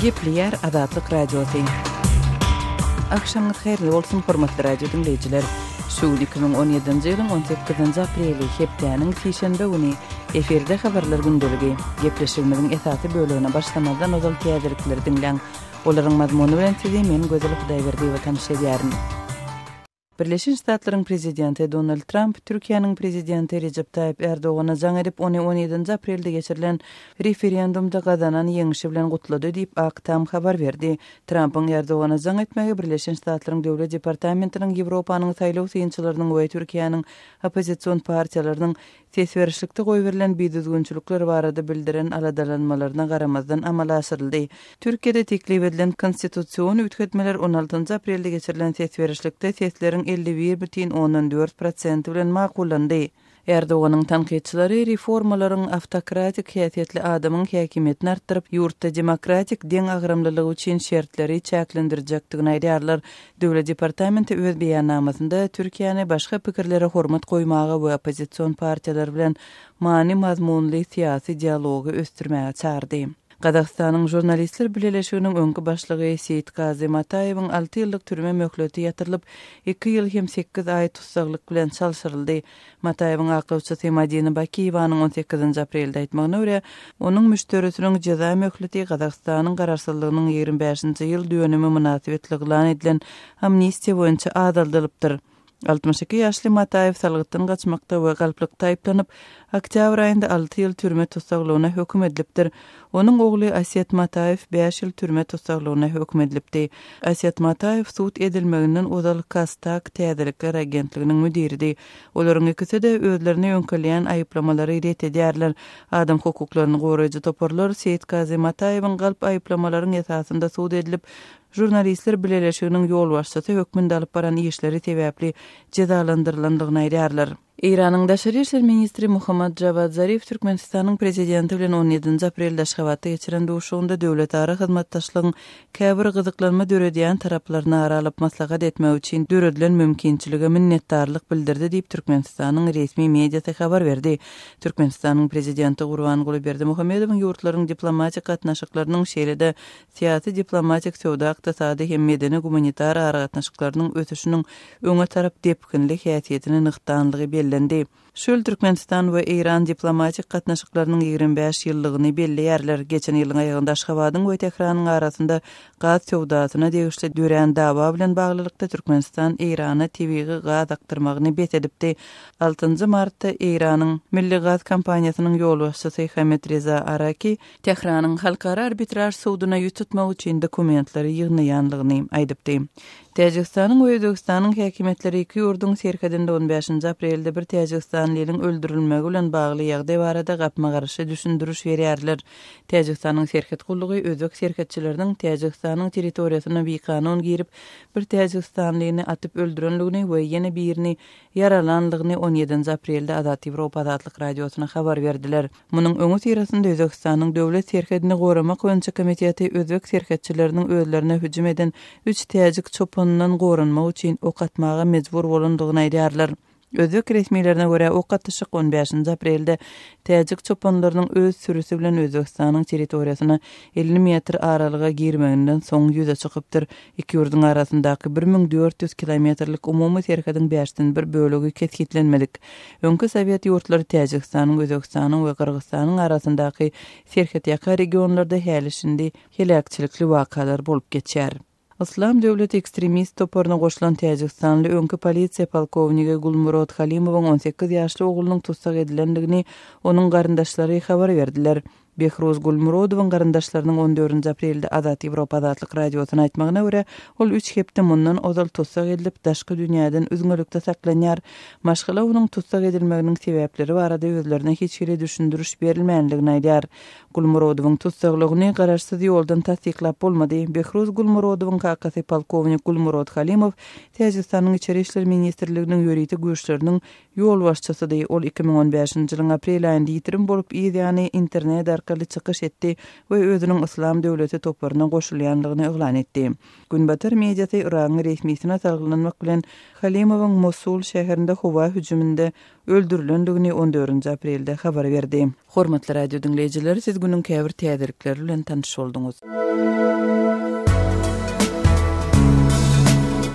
Gepleýär Azatlyk Radiosy. Agşamyňyz haýyrly bolsun, hormatly radio diňleýjiler! Şu gün 2017-nji ýylyň 18-nji apreli, hepdäniň sişenbe güni. Efirde habarlar gündeligi. Gepleşigimiziň esasy bölegine başlamazdan ozal täzelikleri diňläň. Olaryň mazmuny bilen sizi men Gözel Hudaýberdiýewa tanyş edýärin. Birleşen Ştatlaryň prezidenti Donald Tramp Türkiýäniň prezidenti Rejep Taýyp Erdogana jaň edip, ony on ýedinji aprelde geçirilen referendumda gazanan ýeňşi bilen gutlady diýip, Ak Tam habar berdi. Trampyň Erdogana jaň etmegi Birleşen Ştatlaryň Döwlet departamentiniň Ýewropanyň saýlaw synçylarynyň we Türkiýäniň oppozision partiýalarynyň Ses berişlikde goýberilen bidüzgünçilikler barada bildiren aladalanmalaryna garamazdan amala aşyryldy. Türkiýede teklip edilen konstitusion üýtgetmeler on altynjy aprelde geçirilen ses berişlikde sesleriň 51 bütin ondan dört prosenti bilen makullandy. Erdoganyň tankytçylary reformalaryň awtokratik häsiýetli adamyň häkimiýetini artdyryp, ýurtda demokratik deňagramlylyk üçin şertleri çäklendirjekdigini aýdýarlar. Döwlet departamenti öz beýannamasynda Türkiýäni başga pikirlere hormat goýmaga we oppozision partiýalar bilen many-mazmunly syýasy dialogy ösdürmäge çagyrdy. Gazagystanyň Žurnalistler bileleşiginiň öňki başlygy Seýitgazy Mataýewiň alty ýyllyk türme möhleti ýatyrylyp, iki ýyl hem sekiz aý tussaglyk bilen çalşyryldy. Mataýewiň aklawçysy Madina Bakiýewanyň on sekizinji aprelde aýtmagyna görä, onuň müşderisiniň jeza möhleti Gazagystanyň garaşsyzlygynyň 25-nji ýyl dönümi mynasybetli yglan edilen amnistiýa boýunça azaldylypdyr. 62 ýaşly Mataýew salgytdan gaçmakda we galplykda aýyplanyp, oktýabr aýynda alty ýyl türme tussaglygyna höküm edilipdir. Onuň ogly Aset Mataýew bäş ýyl türme tussaglygyna höküm edilipdi. Aset Mataýew sud edilmeginden ozal KazTAG täzelikler agentliginiň müdiridi. Olaryň ikisi-de özlerine ýöňkelýän aýyplamalary ret edýärler. Adam hukuklaryny goraýjy toparlar Seýitkazy Mataýewiň galp aýyplamalaryň esasynda sud edilip, Žurnalistler bileleşiginiň ýolbaşçysy hökmünde alyp baran işleri sebäpli jezalandyrylandygyny aýdýarlar. Eýranyň daşary işler ministri Mohammad Jawad Zarif Türkmenistanyň Prezidenti bilen on ýedinji aprelde Aşgabatda geçiren duşuşygynda döwletara hyzmatdaşlygyň käbir gyzyklanma döredýän taraplaryny ara alyp maslahat etmek üçin döredilen mümkinçilige minnetdarlyk bildirdi diýip, Türkmenistanyň resmi mediasy habar berdi. Türkmenistanyň Prezidenti Gurbanguly Berdimuhamedowyň ýurtlaryň diplomatik gatnaşyklarynyň, şeýle-de syýasy-diplomatik, söwda-ykdysady hem medeni-gumanitar aragatnaşyklarynyň ösüşiniň öňe tarap depginli häsiýetini nygtanlygy bellendi. Şu ýyl Türkmenistan we Eýran diplomatik gatnaşyklarynyň 25 ýyllygyny belleýärler. Geçen ýylyň aýagynda Aşgabadyň we Tähranyň arasynda gaz söwdasyna degişli dörän dawa bilen baglylykda Türkmenistan Eýrana tebigy gaz akdyrmagyny bes edipdi. Altynjy martda Eýranyň Milli gaz kompaniýasynyň ýolbaşçysy Hamed Reza Araki Tähranyň Halkara arbitraž suduna ýüz tutmak üçin dokumentleri ýygnaýanlygyny aýdypdy. Täjigistanyň we Özbegistanyň häkimiýetleri iki ýurduň serhedinde on bäşinji aprelde bir täjigistanlynyň öldürilmegi bilen bagly ýagdaý barada gapma-garşy düşündiriş berýärler. Täjigistanyň serhet gullugy özbek serhetçileriniň Täjigistanyň territoriýasyna bikanun girip, bir täjigistanlyny atyp öldürenligini we ýene birini ýaralanlygyny on ýedinji aprelde Azat Ýewropa Azatlyk Radiosyna habar berdiler. Munuň öňüsyrasynda Özbegistanyň Döwlet serhedini goramak boýunça komiteti özbek serhetçileriniň özlerine hüjüm eden üç täjik çopanyndan goranmak üçin ok atmaga mejbur bolandygyny aýdýarlar. Özbek resmilerine görä, ok atyşyk on bäşinji aprelde täjik çopanlarynyň öz sürüsi bilen Özbegistanyň territoriýasyna 50 metr aralyga girmeginden soň ýüze çykypdyr. Iki ýurduň arasyndaky 1400 kilometrlik umumy serhediň bäşden bir bölegi kesgitlenmedik. Öňki sowet ýurtlary Täjigistanyň, Özbegistanyň we Gyrgyzystanyň arasyndaky serhetýaka regionlarda häli-şindi heläkçilikli wakalar bolup geçýär. Yslam döwleti ekstremist toparyna goşulan täjigistanly öňki polisiýa polkownigi Gulmurod Halimowyň 18 ýaşly oglunyň tussag edilendigini onuň garyndaşlary habar berdiler. Behruz Gulmurodowyň garyndaşlarynyň on dördünji aprelde Azat Ýewropa Azatlyk Radiosyna aýtmagyna görä, ol üç hepde mundan ozal tussag edilip, daşky dünýäden üzňelikde saklanýar. Maşgala onuň tussag edilmeginiň sebäpleri barada özlerine hiç hili düşündiriş berilmändigini aýdýar. Gulmurodowyň tussaglygyny garaşsyz ýoldan tassyklap bolmady. Behruz Gulmurodowyň kakasy polkownik Gulmurod Halimow Täjigistanyň Içeri işler ministrliginiň ýörite güýçleriniň ýolbaşçysydy. Ol 2015-nji ýylyň aprel aýynda ýitirim bolup, yz ýany internet arkaly. arkaly çykyş etdi we özüniň Yslam döwleti toparyna goşulýandygyny yglan etdi. Günbatar mediasy Yragyň resmisine salgylanmak bilen, Halimowyň Mosul şäherinde howa hüjüminde öldürilendigini on dördünji aprelde habar berdi. Hormatly radio diňleýjiler, siz günüň käbir täzelikleri bilen tanyş bolduňyz.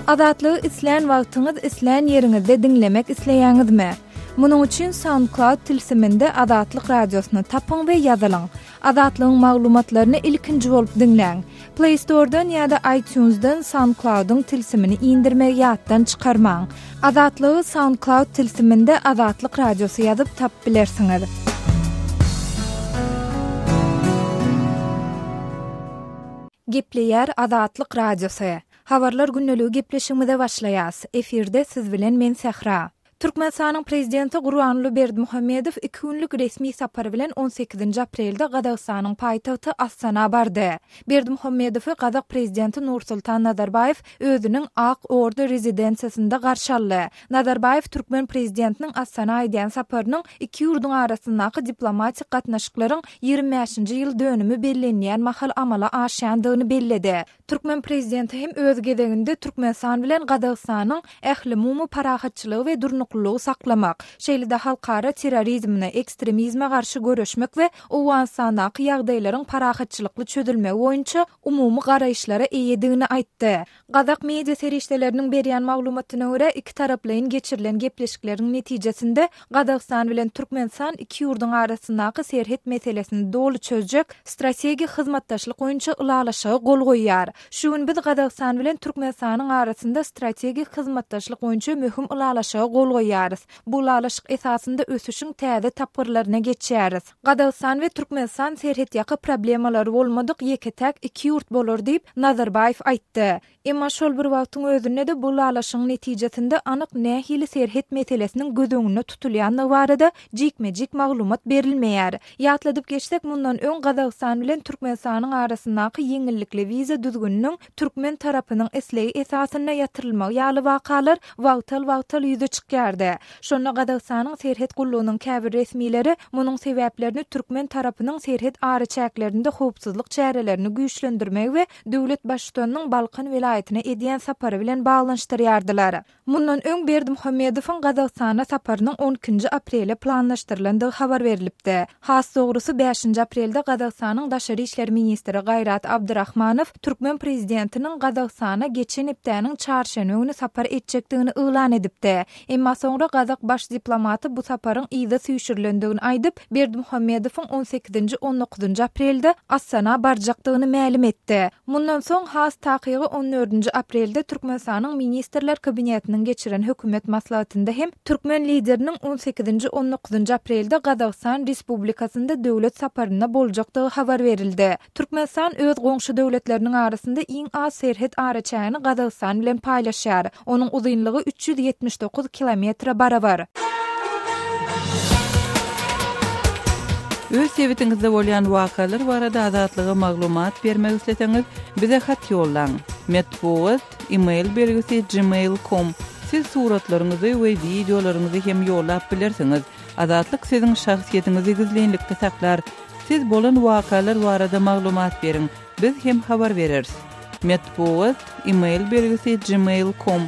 Azatlygy islän wagtyňyz, islän ýeriňizde diňlemek isleýäňizmi? Munuň üçin SoundCloud tilsiminde Azatlyk Radiosyny tapyň we ýazylyň. Azatlygyň maglumatlaryny ilkinji bolup diňläň. Play Store-dan ýa-da iTunes-dan SoundCloud-yň tilsimini indirmegi ýatdan çykarmaň. Azatlygy SoundCloud tilsiminde Azatlyk Radiosy ýazyp tapyp bilersiňiz. Gepleýär Azatlyk Radiosy. Habarlar gündeligi gepleşigimize başlaýas. Efirde siz bilen men Sähra. Türkmenistanyň Prezidenti Gurbanguly Berdimuhamedow iki günlük resmi sapary bilen on sekizinji aprelde Gazagystanyň paýtagty Astana bardy. Berdimuhamedowy gazak Prezidenti Nursultan Nazarbaýew özüniň Ak Orda rezidensiýasynda garşy aldy. Nazarbaýew türkmen Prezidentiniň Astana edýän saparynyň iki ýurduň arasyndaky diplomatik gatnaşyklaryň 25-nji ýyl dönümi bellenilýän mahal amala aşýandygyny belledi. Türkmen prezidenti hem öz gezeginde Türkmenistan bilen Gazagystanyň ählumumy parahatçylygy we durnuklylygy saklamak, şeýle-de halkara terrorizmine, ekstremizme garşy göreşmek we Owganystandaky ýagdaýlaryň parahatçylykly çözülmegi boýunça umumy garaýyşlara eýedigini aýtdy. Gazak media serişdeleriniň berýän maglumatyna görä, ikitaraplaýyn geçirilen gepleşikleriň netijesinde Gazagystan bilen Türkmenistan iki ýurduň arasyndaky serhet meselesini doly çözjek strategik hyzmatdaşlyk boýunça ylalaşyga gol goýýar. Şu gün biz Gazagystan bilen Türkmenistanyň arasynda strategik hyzmatdaşlyk boýunça möhüm ylalaşyga gol goýýarys. Bu ylalaşyk esasynda ösüşiň täze tapgyrlaryna geçýäris. Gazagystan we Türkmenistan serhetýaka problemalary bolmadyk ýeke-täk iki ýurt bolar diýip, Nazarbaýew aýtdy. Emma şol bir wagtyň özünde-de bu ylalaşygyň netijesinde anyk nähili serhet meselesiniň göz öňünde tutulýandygy barada jikme-jik maglumat berilmeýär. Ýatladyp geçsek, mundan öň Gazagystan bilen Türkmenistanyň arasyndaky ýeňillikli wiza düzgüniniň türkmen tarapynyň islegi esasynda ýatyrylmagy ýaly wakalar wagtal-wagtal ýüze çykýardy. Şonda Gazagystanyň serhet gullugynyň käbir resmileri munuň sebäplerini türkmen tarapynyň serhet araçäklerinde howpsuzlyk çärelerini güýçlendirmegi we döwlet Baştutanynyň Balkan welaýatyna edýän sapary bilen baglanyşdyrýardylar. Mundan öň Berdimuhamedowyň Gazagystana saparynyň on ikinji aprele planlaşdyrylandygy habar berlipdi. Has dogrusy, bäşinji aprelde Gazagystanyň daşary işler ministri Gaýrat Abdyrahmanow türkmen prezidentiniň Gazagystana geçen hepdäniň çarşenbe güni sapar etjekdigini yglan edipdi. Emma soňra gazak baş diplomaty bu saparyň yza süýşürilendigini aýdyp, Berdimuhamedowyň on sekizinji, on dokuzynjy aprelde Astana barjakdygyny mälim etdi. Mundan soň, has takygy on dördünji aprelde Türkmenistanyň Ministrler Kabinetiniň geçiren hökümet maslahatynda hem türkmen Lideriniň on sekizinji, on dokuzynjy aprelde Gazagystan Respublikasynda döwlet saparynda boljakdygy habar berildi. Türkmenistan öz goňşy döwletleriniň arasynda iň az serhet araçägini Gazagystan bilen paýlaşýar. Onuň uzynlygy 379 kilometre barabar. Öz sebitiňizde bolýan wakalar barada Azatlyga maglumat bermek isleseňiz, bize hat ýollaň. Metbugat, e-mail belgisi gmail com. Siz suratlaryňyzy we wideolaryňyzy hem ýollap bilersiňiz. Azatlyk siziň şahsyýetiňizi gizlinlikde saklar. Siz bolan wakalar barada maglumat beriň, biz hem habar bereris. Metbugat, e-mail belgisi gmail com.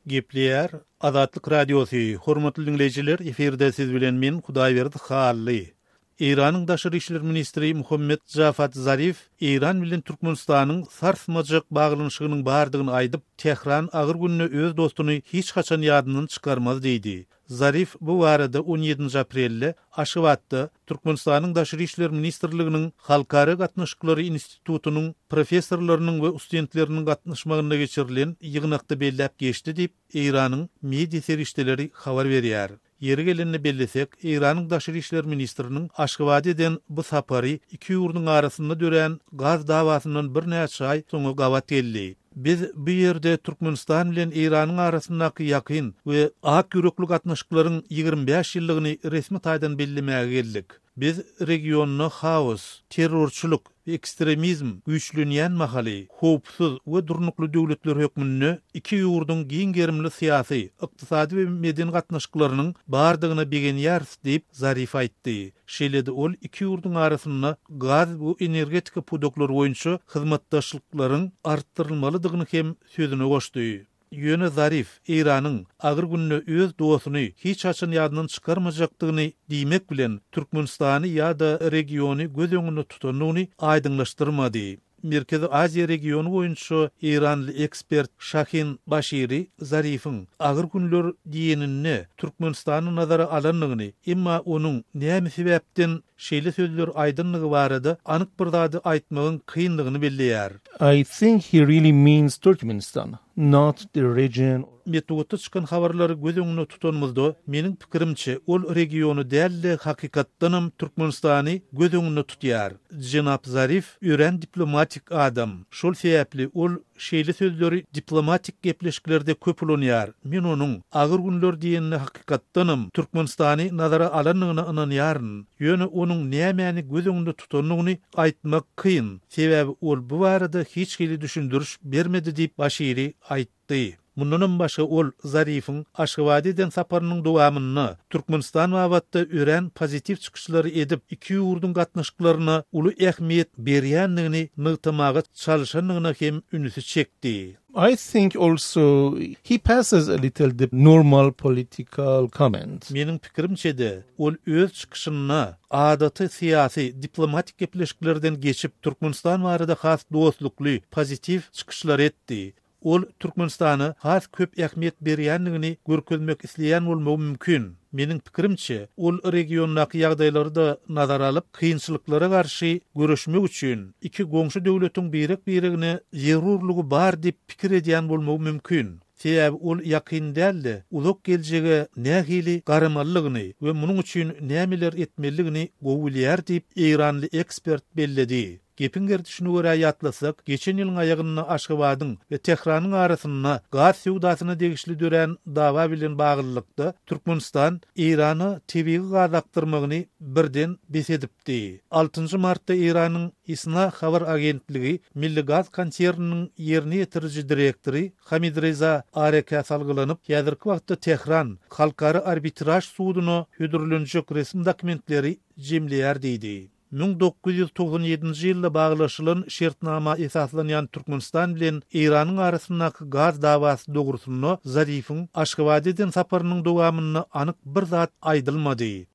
Gepleýär Azatlyk Radiosy, Hormatly diňleýjiler, efirde siz bilen men Hudaýberdi Hally. Eýranyň daşary işler ministri Muhammet Jafat Zarif Eýran bilen Türkmenistanyň sarsmajak baglanyşygynyň bardygyny aýdyp, Tähran agyr günde öz dostuny hiç haçan ýadyndan çykarmaz diýdi. Zarif bu barada on ýedinji aprelde Aşgabatda Türkmenistanyň Daşary işler ministrliginiň Halkara gatnaşyklary institutynyň professorlarynyň we ustentleriniň gatnaşmagynda geçirilen ýygnakda belläp geçdi diýip, Eýranyň media serişdeleri habar berýär. Ýeri gelende bellesek, Eýranyň daşary işler ministriniň Aşgabada eden bu sapary iki ýurduň arasynda dörän gaz dawasyndan birnäçe aý soňa gabat geldi. Biz bu ýerde Türkmenistan bilen Eýranyň arasyndaky ýakyn we ak ýürekli gatnaşyklaryň 25 ýyllygyny resmi taýdan bellemäge geldik. Biz regionda haos, terrorçylyk we ekstremizm güýçlenýän mahaly howpsuz we durnukly döwletler hökmünde iki ýurduň giň gerimli syýasy, ykdysady we medeni gatnaşyklarynyň bardygyna begenýäris diýip, Zarif aýtdy. Şeýle-de ol iki ýurduň arasynda gaz we energetika pudaklary boýunça hyzmatdaşlyklaryň artdyrylmalydygyny hem sözüne goşdy. Ýöne Zarif Eýranyň agyr günde öz dostuny hiç haçan ýadyndan çykarmajakdygyny diýmek bilen, Türkmenistany ýa-da regiony göz öňünde tutandygyny aýdyňlaşdyrmady. Merkezi Aziýa regiony boýunça eýranly ekspert Şahin Başiri Zarifiň agyr günler diýeninde Türkmenistany nazara alandygyny, emma onuň näme sebäpden şeýle sözleri aýdandygy barada anyk bir zady aýtmagyň kyndygyny belleýär. I think he really means Turkmenistan, not the region. Metbugatda çykan habarlary göz öňünde tutanymyzda, meniň pikirimçe, ol regiony däl-de, hakykatdanam Türkmenistany göz öňünde tutýar. Jenap Zarif örän diplomatik adam. Şol sebäpli ol şeýle sözleri diplomatik gepleşiklerde köp ulanýar. Men onuň agyr günler diýenine hakykatdanam Türkmenistany nazara alandygyna ynanýaryn. Ýöne onuň nämäni göz öňünde tutandygyny aýtmak kyn. Sebäbi ol bu barada hiç hili düşündiriş bermedi diýip, Başiri aýtdy. Mundanam başga ol Zarifiň Aşgabada eden saparynyň dowamynda Türkmenistan babatda örän pozitiw çykyşlary edip, iki ýurduň gatnaşyklaryna uly ähmiýet berýändigini nygtamaga çalşandygyna hem ünsi çekdi. I think also he passes a little the normal political comment. Meniň pikirimçe-de, ol öz çykyşynda adaty syýasy, diplomatik gepleşiklerden geçip, Türkmenistan barada has dostlukly, pozitiw çykyşlar etdi. Ol Türkmenistana has köp ähmiýet berýändigini görkezmek isleýän bolmagy mümkin. Meniň pikirimçe, ol regiondaky ýagdaýlary-da nazara alyp, kynçylyklara garşy göreşmek üçin iki goňşy döwletiň birek-biregine zerurlygy bar diýip pikir edýän bolmagy mümkin. Sebäbi ol ýakyn däl-de, uzak geljege nähili garamalydygyny we munuň üçin nämeler etmelidigini gowy bilýär diýip, eýranly ekspert belledi. Gepiň gerdişine görä ýatlasak, geçen ýylyň aýagynda Aşgabadyň we Tähranyň arasynda gaz söwdasyna degişli dörän dawa bilen baglylykda, Türkmenistan Eýrana tebigy gaz akdyrmagyny birden bes edipdi. Altynjy martda Eýranyň ISNA habar agentligi Milli gaz konserniniň ýerine ýetiriji direktory Hamidreza Arekä salgylanyp, häzirki wagtda Tähran Halkara arbitraž suduna hödürlenjek resmi dokumentleri jemleýär diýdi. 1997-nji ýylda baglaşylan şertnama esaslanýan Türkmenistan bilen Eýranyň arasyndaky gaz dawasy dogrusynda Zarifiň Aşgabada eden saparynyň dowamynda anyk bir zat aýdylmady.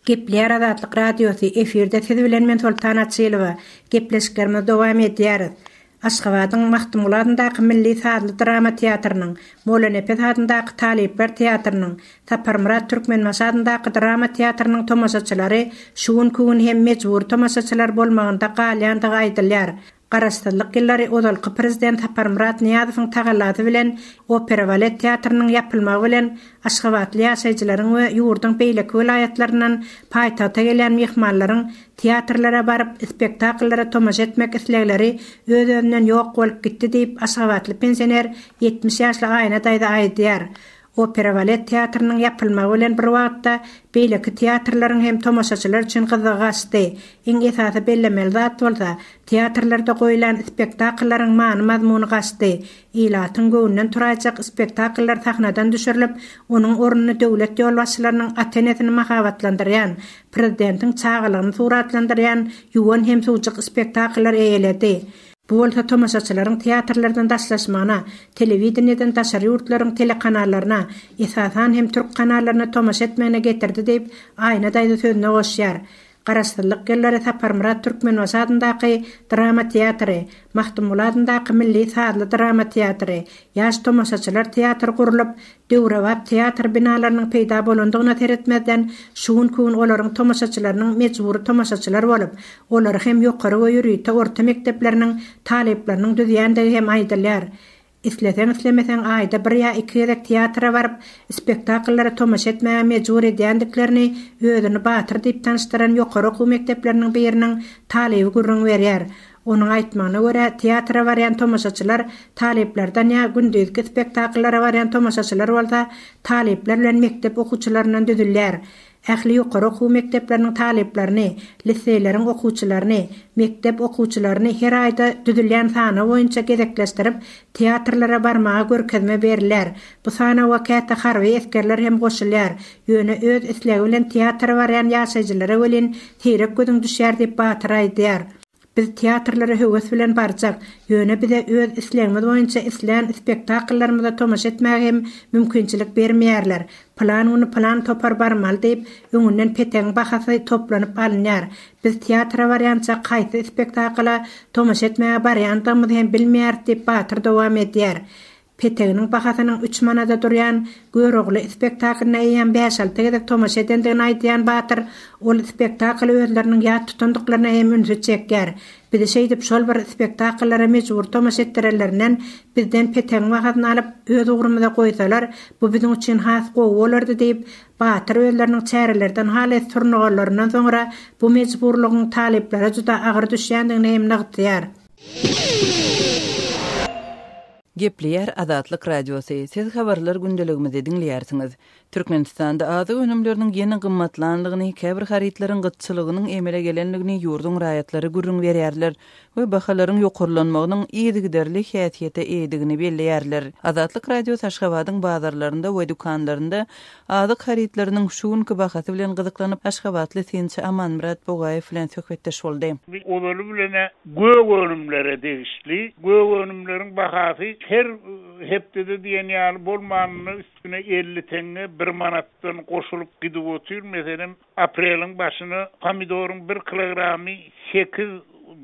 Gepleýär Azatlyk Radiosy, efirde siz bilen men Soltan Açylowa. Gepleşiklerimizi dowam edýäris. Aşgabadyň Magtymguly adyndaky milli sazly drama teatrynyň, Mollanepes adyndaky talyplar teatrynyň, Saparmyrat Türkmenbaşy adyndaky drama teatrynyň tomaşaçylary şu günki gün hem mejbury tomaşaçylar bolmagynda galýandygy aýdylýar. Garaşsyzlyk ýyllary ozalky prezident Saparmyrat Nyýazowyň tagallasy bilen Opera-balet teatrynyň ýapylmagy bilen aşgabatly ýaşaýjylaryň we ýurduň beýleki welaýatlaryndan paýtagta gelýän myhmanlaryň Teatrlara baryp, spektakllara tomaşa etmek islegleri öz-özünden ýok bolup gitdi diýip, aşgabatly pensioner, 70 ýaşly Aýna daýza aýdýar. Opera-balet teatrynyň ýapylmagy bilen bir wagtda beýleki teatrlaryň hem tomaşaçylar üçin gyzygy gaçdy. Iň esasy bellemeli zat bolsa, teatrlarda goýlan spektakllaryň many-mazmuny gaçdy. Ilatyň göwnünden turaýjak spektakllar sahnadan düşürilip, onuň ornuny döwlet ýolbaşçylarynyň ata-enesini mahabatlandyrýan, prezidentiň çagalygyny suratlandyrýan ýuwan hem suwjuk spektakllar eýeledi. Bu bolsa tomaşaçylaryň teatrlardan daşlaşmagyna, telewideniýeden daşary ýurtlaryň telekanallaryna, esasan hem türk kanallaryna tomaşa etmegine getirdi diýip, Aýna daýza sözüne goşýar. Garaşsyzlyk ýyllary Saparmyrat Türkmenbaşy adyndaky drama teatry, Magtymguly adyndaky milli sazly drama teatry, Ýaş tomaşaçylar teatry gurlup, döwrebap teatr binalarynyň peýda bolandygyna seretmezden, şu günki gün olaryň tomaşaçylarynyň mejbury tomaşaçylar bolup, olary hem ýokary we ýörite orta mekdepleriniň talyplarynyň düzýändigi hem aýdylýar. Isleseň-islemeseň aýda bir ýa iki gezek teatra baryp, spektakllara tomaşa etmäge mejbur edýändiklerini özüni Batyr diýip tanyşdyran ýokary okuw mekdepleriniň biriniň talyby gürrüň berýär. Onuň aýtmagyna görä, teatra barýan tomaşaçylar talyplardan ýa gündizki spektakllara barýan tomaşaçylar bolsa talyplar bilen mekdep okuwçylaryndan düzülýär. Ähli ýokary okuw mekdepleriniň talyplaryny, liseýleriň okuwçylaryny, mekdep okuwçylaryny her aýda düzülýän sanaw boýunça gezekleşdirip, teatrlara barmaga görkezme berilýär. Bu sanawa käte harby esgerler hem goşulýar. Ýöne öz islegi bilen teatra barýan ýaşaýjylara welin seýrek gözüň düşýär diýip, Batyr aýdýar. Biz teatrlara höwes bilen barjak, ýöne bize öz islegimiz boýunça islän spektakllarymyza tomaşa etmäge hem mümkinçilik bermeýärler. Pylan güni pylan topar barmaly diýip, öňünden petegiň bahasy toplanyp alynýar. Biz teatra barýançak haýsy spektakla tomaşa etmäge barýandygymyzy hem bilmeýäris diýip, Batyr dowam edýär. Peteginiň bahasynyň üç manada durýan Görogly spektaklyna eýýäm bäş-alty gezek tomaşa edendigini aýdýan Batyr ol spektakly özleriniň ýat tutandyklaryna hem ünsi çekýär. Bizi şeýdip şol bir spektakllara mejbury tomaşa etdirelerinden bizden petegiň bahasyny alyp, öz ugrumyza goýsalar, bu biziň üçin has gowy bolardy diýip, Batyr özleriniň çärelerden halys surnuganlaryndan soňra bu mejburlygyň talyplara juda agyr düşýändigini hem nygtaýar. Gepleýär Azatlyk Radiosy, Siz habarlar gündeligimizi diňleýärsiňiz. Türkmenistanda azyk önümleriniň ýene gymmatlanlygyny, käbir harytlaryň gytçylygynyň emele gelendigini ýurduň raýatlary gürrüň berýärler we bahalaryň ýokarlanmagynyň yzygiderli häsiýete eýedigini belleýärler. Azatlyk Radiosy Aşgabadyň bazarlarynda we dükanlarynda azyk harytlarynyň şu günki bahasy bilen gyzyklanyp, aşgabatly synçy Amanmyrat Bogaýew bilen söhbetdeş boldy. Ozaly bilen-ä Gök önümlere degişli. Gök önümleriň bahasy her hepdede diýen ýaly bolmanynda üstüne 50 teňňe, bir manatdan goşulyp gidip otyr. Meselem, apreliň başyna pomidoryň bir kilogramy sekiz,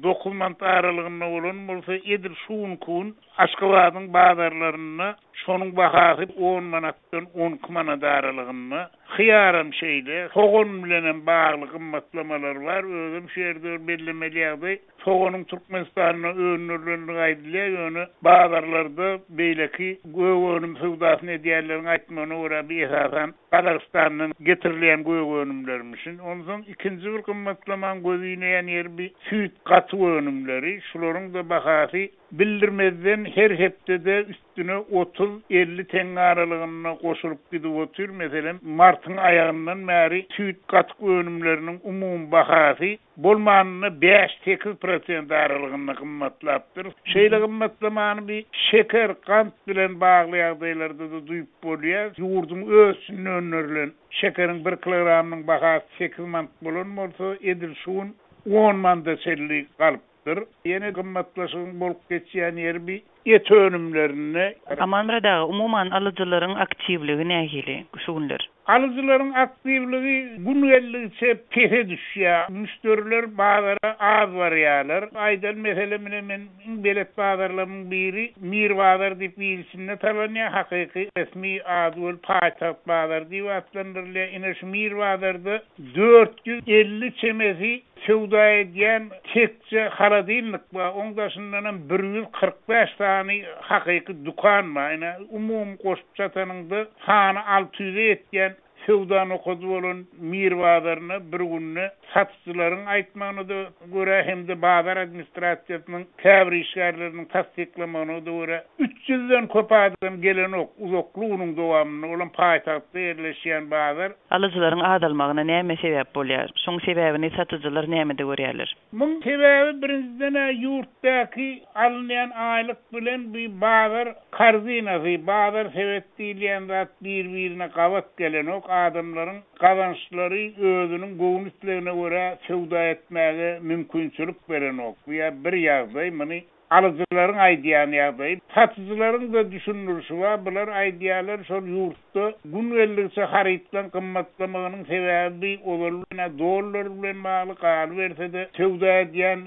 dokuz manat aralygynda bolan bolsa, edil şu günki gün Aşgabadyň bazarlarynda şonuň bahasy on manatdan on iki manat aralygynda. Hyýaram şeýle. Sogan bilenem bagly gymmatlamalar bar. Özem şu ýerde bir bellemeli ýagdaý, soganyň Türkmenistanda öndürilendigi aýdylýar, ýöne bazarlarda beýleki gök önüm söwdasyny edýänleriň aýtmagyna görä, bu esasan Gazagystandan getirilýän gök önümlermişin. Onsoň ikinji bir gymmatlamaň göz ineýän ýeri bi süýt, gatyk önümleri. Şularyň-da bahasy Bildirmezden her hepdede üstüne otuz, 50 teňňe aralygynda goşulyp gidip otyr. Meselem, martyň aýagyndan bäri süýt, gatyk önümleriniň umumy bahasy bolmanynda bäş, sekiz prosent aralygynda gymmatlapdyr. Şeýle gymmatlamany bir şeker, gant bilen bagly ýagdaýlarda-da duýup bolýar. Ýurduň öz içinde öndürilen şekeriň bir kilogramynyň bahasy sekiz manat bolan bolsa, edil şu gün on manada çenli galyp. Dyr. Ýene gymmatlaşygyň bolup geçýän ýeri bi et önümlerinde. Amanmyrat aga, umuman alyjylaryň aktiwligi nähili şu günler? Alyjylaryň aktiwligi gün geldigiçe pese düşýär. Müşderiler bazara az barýarlar. Aýdaly meselem ine men iň belet bazarlarymyň biri Mir bazar diýip il içinde talanýar. Hakyky resmi ady weli Paýtagt bazary diýip atlandyrylýar. Ine şu Mir bazarda 450 çemesi Söwda edýän tekje holodilnik bar, oň daşyndanam 145 sany hakyky dükan bar. Ine, umumy goşup çatanyňda sany 600-e ýetýän söwda nokady bolan Mir bazaryna bir günde satyjylaryň aýtmagyna-da görä hem-de bazar administrasiýasynyň käbir işgärleriniň tassyklamagyna-da görä, üç ýüzden köp adam gelenok. Uzakly günüň dowamynda bolan paýtagtda ýerleşýän bazar Alyjylaryň azalmagyna näme sebäp bolýar? Şoň sebäbini satyjylar nämede görýärler? Muň sebäbi birinjiden-ä ýurtdaky alynýan aýlyk bilen bu bazar korzinasy, bazar sebet diýilýän zat bir-birine gabat gelenok. Adamlaryň gazançlary özüniň göwün islegine görä söwda etmäge mümkinçilik berenok. Bu-ýa bir ýagdaý. Muny Alyjylaryň aýdýan ýagdaýy, satyjylaryň-da düşündirişi bar, bular aýdýarlar, şol ýurtda gün geldigiçe harytlaryň gymmatlamagynyň sebäbi ozal bilen-ä dollar bilen bagly, galyberse-de söwda edýän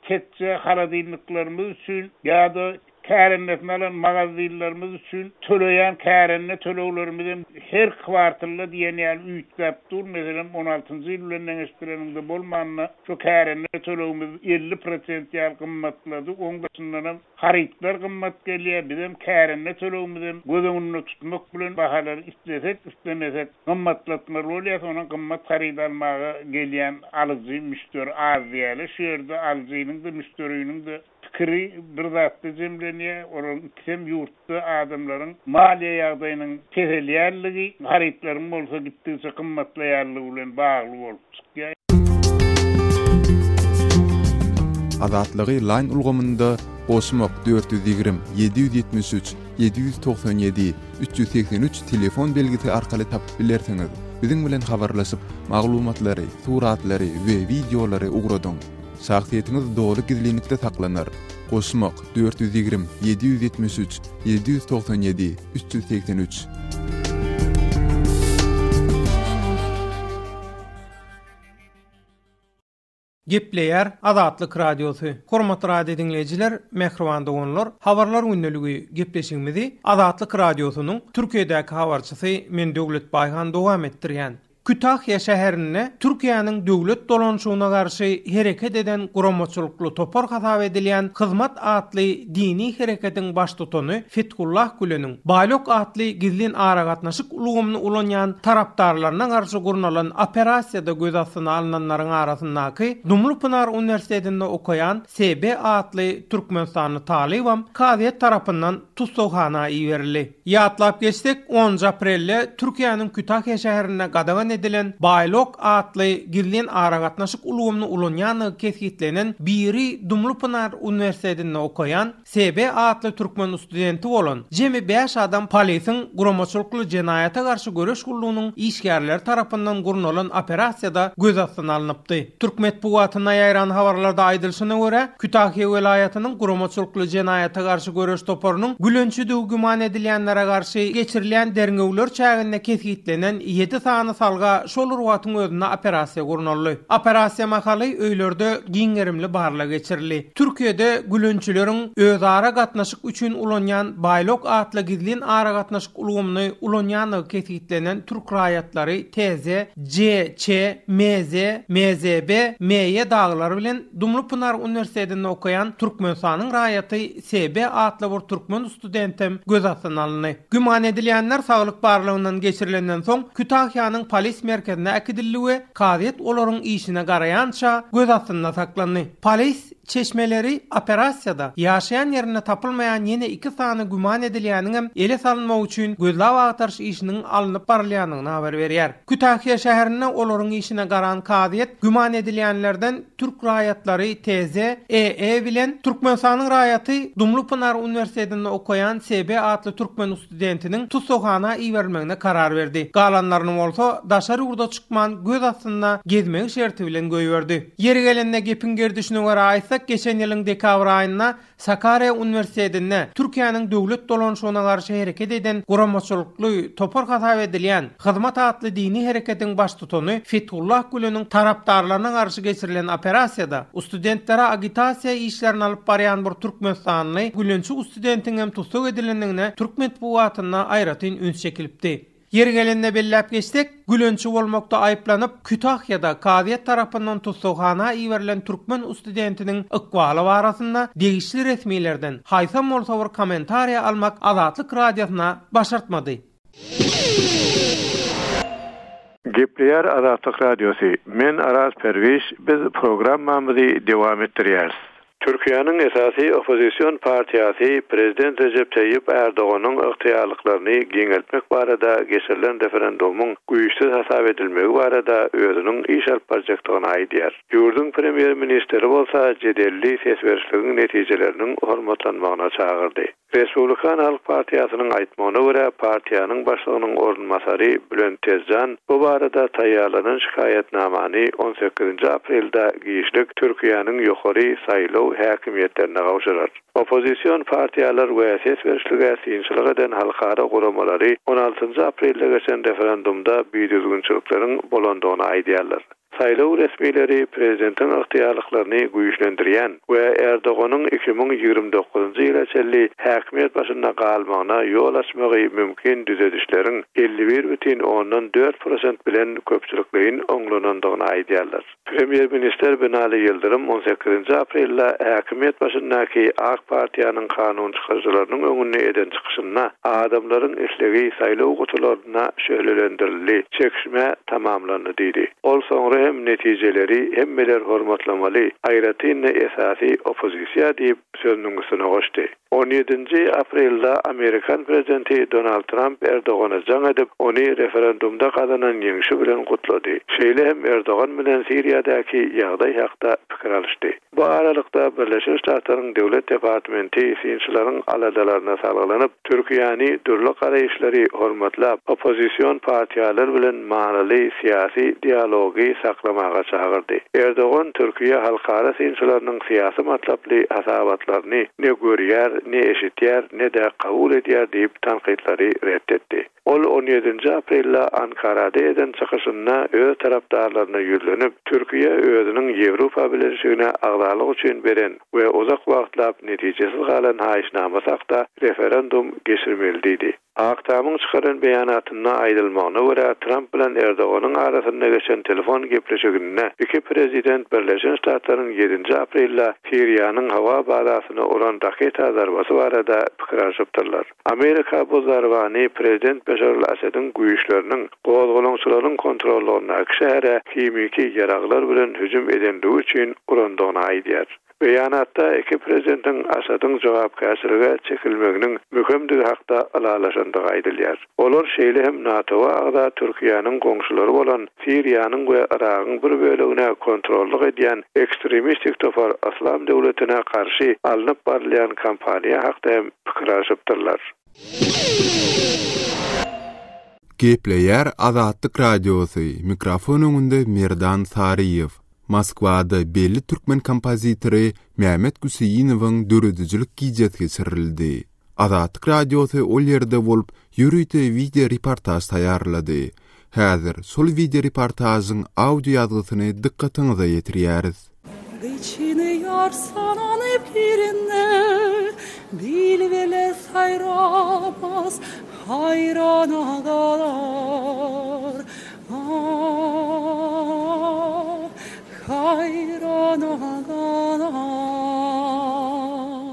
tekje holodilniklerimiz üçin ýa-da. Kärendesine alan magazinlerimiz üçin töleýän kärende töleglerimiz hem her kwartalda diýen ýaly üýtgäp dur. Meselem, on altynjy ýyl bilen deňeşdireniňde bolmanda şo kärende tölegimiz 50 prosent ýaly gymmatlady. Oň daşyndanam harytlar gymmat gelýär. Bizem kärende tölegimizem göz öňünde tutmak bilen bahalary islesek, islemesek gymmatlatmaly bolýas. Onam gymmat haryt almaga gelýän alyjy, müşderi az diýýärler. Şu ýerde alyjynyň-da, müşderiniň-de pikiri bir zatda jemlenýär, olaryň ikisem ýurtda adamlaryň maliýe ýagdaýynyň peselýänligi, harytlaryň bolsa gitdigiçe gymmatlaýanlygy bilen bagly bolup çykýar. Azatlygy Line ulgamynda goşmak 420 773 797 383 telefon belgisi arkaly tapyp bilersiňiz. Biziň bilen habarlaşyp, maglumatlary, suratlary we wideolary ugradyň. Şahsyýetiňiz doly gizlinlikde saklanar. Goşmak, 420, 773, 797, 383. Gepleýär Azatlyk Radiosy. Hormatly radio diňleýjiler, mähriban doganlar, Habarlar gündeligi gepleşigimizi Azatlyk Radiosynyň Türkiýedäki habarçysy men Döwlet Baýhan dowam etdirýän. Kütahýa şäherinde Türkiýäniň döwlet dolanyşygyna garşy hereket eden guramaçylykly topar hasap edilýän Hyzmat atly dini hereketiň baştutany Fethullah Güleniň Baýlok atly gizlin aragatnaşyk ulgamyny ulanýan tarapdarlaryna garşy gurnalan operasiýada göz astyna alnanlaryň arasyndaky Dumlupynar uniwersitetinde okaýan SB atly türkmenistanly talybam kazyýet tarapyndan tussaghana iberildi. Ýatlap geçsek, onunjy aprelde Türkiýäniň Kütahýa şäherinde gadagan edilen Baýlok atly gizlin aragatnaşyk ulgamyny ulanýandygy kesgitlenen biri Dumlupynar uniwersitetinde okaýan SB atly türkmen studenti bolan jemi bäş adam polisiň Guramaçylykly jenaýata garşy göreş gullugynyň işgärleri tarapyndan gurnalan operasiýada göz astyna alnypdy. Türk metbugatynda ýaýran habarlarda aýdylyşyna görä, Kütahýa welaýatynyň Guramaçylykly jenaýata garşy göreş toparynyň gülençidigi güman edilýänlere garşy geçirilýän derňewler çäginde kesgitlenen ýedi sany salga şol bir wagtyň özünde operasiýa gurnaldy. Operasiýa mahaly öýlerde giň gerimli barlag geçirildi. Türkiýede gülençileriň özara gatnaşyk üçin ulanýan Baýlok atly gizlin aragatnaşyk ulgamyny ulanýandygy kesgitlenen türk raýatlary TZ, J, Ç, M, Z, M, Z, B, M, Y dagylar bilen Dumlupynar uniwersitetinde okaýan Türkmenistanyň raýaty S. B. atly bir türkmen studentem göz astyna alyndy. Güman edilýänler saglyk barlagyndan geçirilenden soň Kütahýanyň polis merkezine äkidildi we kazyýet olaryň işine garaýança göz astynda saklandy. Polis Çeşmeleri operasiýada ýaşaýan ýerinde tapylmaýan ýene iki sany güman edilýäniňem ele salynmagy üçin gözleg-agtaryş işiniň alnyp barylýandygyny habar berýär. Kütahýa şäherinde olaryň işine garan kazyýet güman edilýänlerden türk raýatlary TZ, EE bilen Türkmenistanyň raýaty Dumlupynar uniwersitetinde okaýan SB atly türkmen studentiniň tussaghana iberilmegine karar berdi. Galanlaryny bolsa daşary ýurda çykman göz astynda gezmegi şerti bilen goýberdi. Ýeri gelende gepiň gerdişine görä aýtsak, geçen ýylyň dekabr aýynda Sakarýa uniwersitetinde Türkiýäniň döwlet dolanyşygyna garşy hereket eden guramaçylykly topar hasap edilýän Hyzmat atly dini hereketiň baştutany Fethullah Güleniň tarapdarlaryna garşy geçirilen operasiýada studentlere agitasiýa işlerini alyp barýan bir türkmenistanly gülençi studentiňem tussag edilendigine türk metbugatynda aýratyn üns çekilipdi. Ýeri gelende belläp geçsek, gülençi bolmakda aýyplanyp, Kütahýada kazyýet tarapyndan tussaghana iberilen türkmen ustudentiniň ykbaly barasynda degişli resmilerden haýsam bolsa bir kommentariýa almak Azatlyk Radiosyna başartmady. Gepleýär Azatlyk Radiosy, Men Araz Perwiş, biz programmamyzy dowam etdirýäris. Türkiýäniň esasy oppozision partiýasy prezident Rejep Taýýip Erdoganyň ygtyýarlyklaryny giňeltmek barada geçirilen referendumyň güýçsüz hasap edilmegi barada özüniň iş alyp barjakdygyny aýdýar. Ýurduň premýer-ministri bolsa jedelli ses berişligiň netijeleriniň hormatlanmagyna çagyrdy. Respublikan halk partiýasynyň aýtmagyna görä, partiýanyň başlygynyň orunbasary Bülent Tezjan bu barada taýýarlanan şikaýatnamany on sekizinji aprelde giçlik Türkiýäniň ýokary saýlaw häkimiýetlerine gowşurar. Oppozision partiýalar we ses berişlige synçylyk eden halkara guramalary on altynjy aprelde geçen referendumda bidüzgünçilikleriň bolandygyny aýdýarlar. Saýlaw resmileri prezidentiň ygtyýarlyklaryny güýçlendirýän we Erdoganyň 2029-njy ýyla çenli häkimiýet başynda galmagyna ýol açmagy mümkin düzedişleriň 51,4 prosent bilen köpçülikleýin oňlanandygyny aýdýarlar. Premýer-ministr Binali Ýyldyrym on sekizinji aprelde häkimiýet başyndaky Ak partiýanyň kanunçykaryjylarynyň öňünde eden çykyşynda adamlaryň islegi saýlaw gutularynda şöhlelendirildi, çekişme tamamlandy diýdi. Ol soňra hem netijeleri hemmeler hormatlamaly, aýratyn-da esasy oppozisiýa diýip, sözüniň üstüne goşdy. On ýedinji aprelde amerikan prezidenti Donald Tramp Erdogana jaň edip, ony referendumda gazanan ýeňşi bilen gutlady. Şeýle hem Erdogan bilen Siriýadaky ýagdaý hakda pikir alyşdy. Bu aralykda, Birleşen Ştatlaryň Döwlet departmenti synçylaryň aladalaryna salgylanyp, Türkiýäni dürli garaýyşlary hormatlap, oppozision partiýalar bilen manyly syýasy dialogy saklamaga çagyrdy. Erdogan Türkiýe halkara synçylarynyň syýasy matlaply hasabatlaryny ne görýär, ne eşidýär, ne-de kabul edýär diýip tankytlary ret etdi. Ol on ýedinji aprelde Ankarada eden çykyşynda öz tarapdarlaryna ýüzlenip, Türkiýe özüniň Ýewropa Bileleşigine agzalyk üçin beren we uzak wagtlap netijesiz galan haýyşnamasy hakda referendum geçirmeli diýdi. Ak Tamyň çykaran beýanatynda aýdylmagyna görä, Tramp bilen Erdoganyň arasynda geçen telefon gepleşiginde iki prezident Birleşen Ştatlaryň ýedinji aprelde Siriýanyň howa bazasyna uran raketa zarbasy barada pikir alşypdyrlar. Amerika bu zarbany prezident Beşar al-Asediň güýçleriniň gozgalaňçylaryň kontrollygyndaky şähere himiki ýaraglar bilen hüjüm edendigi üçin urandygyny aýdýar. Beýanatda iki prezidentiň Asadyň jogapkärçilige çekilmeginiň möhümdigi hakda ylalaşandygy aýdylýar. Olar şeýle hem NATO-a agza Türkiýäniň goňşulary bolan Siriýanyň we Yragyň bir bölegine kontrollyk edýän ekstremistik topar Yslam döwletine garşy alnyp barylýan kampaniýa hakda hem pikir alşypdyrlar. Gepleýär Azatlyk Radiosy, mikrofon öňünde Merdan Saryýew. Moskwada belli türkmen kompozitory Mehmet Güseýinowyň döredijilik gijesi geçirildi. Azatlyk Radiosy ol ýerde bolup, ýörite wideoreportaž taýýarlady. Häzir şol wideoreportažyň audio ýazgysyny dykgatyňyza ýetirýäris. Gyçyny ýarsanan pirine, Bilbile saýramaz, haýrana galar. Ah, haýrana galar.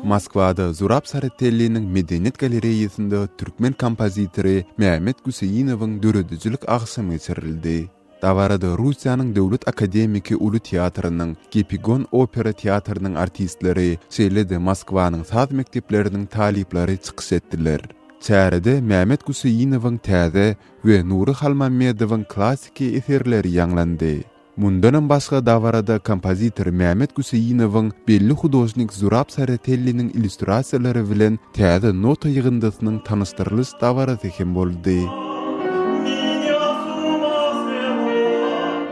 Moskwada Zurab Saretelliniň Medeniýet galereýasynda türkmen kompozitory Mehmet Güseýinowyň döredijilik agşamy geçirildi. Dabarada Russiýanyň Döwlet akademiki uly teatrynyň, Gepigon opera teatrynyň artistleri, şeýle-de Moskwanyň saz mekdepleriniň talyplary çykyş etdiler. Çärede Mehmet Güseýinowyň täze we Nury Halmammedowyň klassiki eserleri ýaňlandy. Mundanam başga dabarada kompozitor Mehmet Güseýinowyň belli hudožnik Zurab Saretelliniň illýustrasiýalary bilen täze nota ýygyndysynyň tanyşdyrylyş dabarasy hem boldy.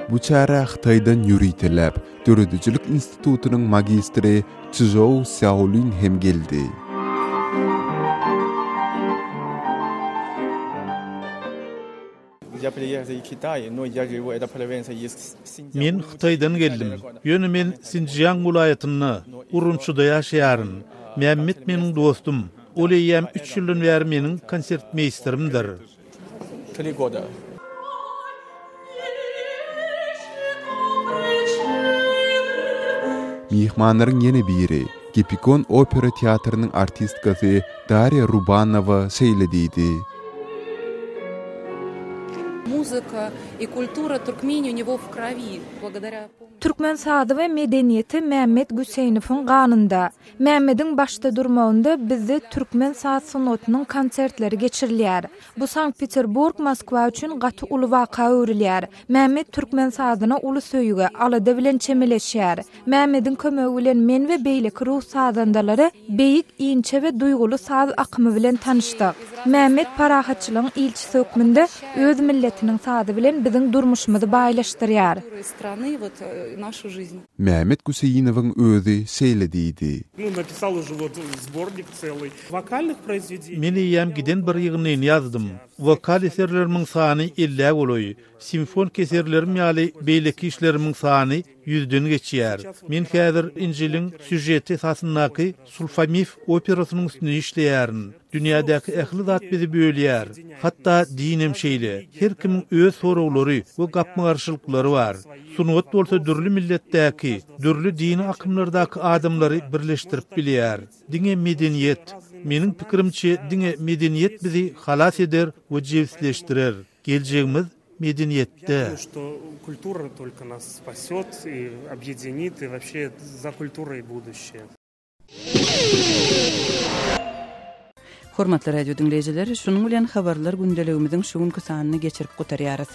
Bu çärä Hytaýdan ýöriteläp, Döredijilik institutynyň magistri Çžou Sýaolin hem geldi. Men Hytaýdan geldim. Ýöne men Sinjiang welaýatynda, Urumçyda ýaşaýaryn. Mämmet meniň dostum. Ol eýýäm üç ýyldan bäri meniň konsertmeýsterimdir. Myhmanlaryň ýene biri, Gepikon opera teatrynyň artistkasy Darýa Rubanowa şeýle diýdi. Muzyka i kultura Turkmeniýa u nego w krowi, blagodarýa. Türkmen sazy we medeniýeti Mämmet Güseýnowyň ganynda. Mämmediň başda durmagynda bizde türkmen saz sungatynyň konsertleri geçirilýär. Bu Sankt-Peterburg, Moskwa üçin gaty uly waka öwrülýär. Mämmet türkmen sazyna uly söýgi, alada bilen çemeleşýär. Mämmediň kömegi bilen men we beýleki rus sazandalary beýik, inçe we duýguly saz akymy bilen tanyşdyk. Mämmet parahatçylygyň ilçisi hökmünde öz milletiniň sazy bilen biziň durmuşymyzy baýlaşdyrýar. Mämmet Güseýinowyň özi şeýle diýdi. Men eýýäm giden bir ýygyndyny ýazdym. Wokal eserlerimiň sany ellä golaý. Simfoniki eserlerim ýaly beýleki işlerimiň sany ýüzden geçýär. Men häzir Injiliň sýužeti esasyndaky Sulfamif operasynyň üstünde işleýärin. Dünýädäki ähli zat bizi bölýär. Hatda dinem şeýle. Her kimiň öz soraglary we gapma-garşylyklary bar. Sungat bolsa dürli milletdäki, dürli dini akymlardaky adamlary birleşdirip bilýär. Diňe medeniýet. Meniň pikirimçe, diňe medeniýet bizi halas eder we jebisleşdirer. Geljegimiz medeniýetde. Hormatly radio diňleýjiler, şunuň bilen habarlar gündeligimiziň şu günki sanyny geçirip gutarýarys.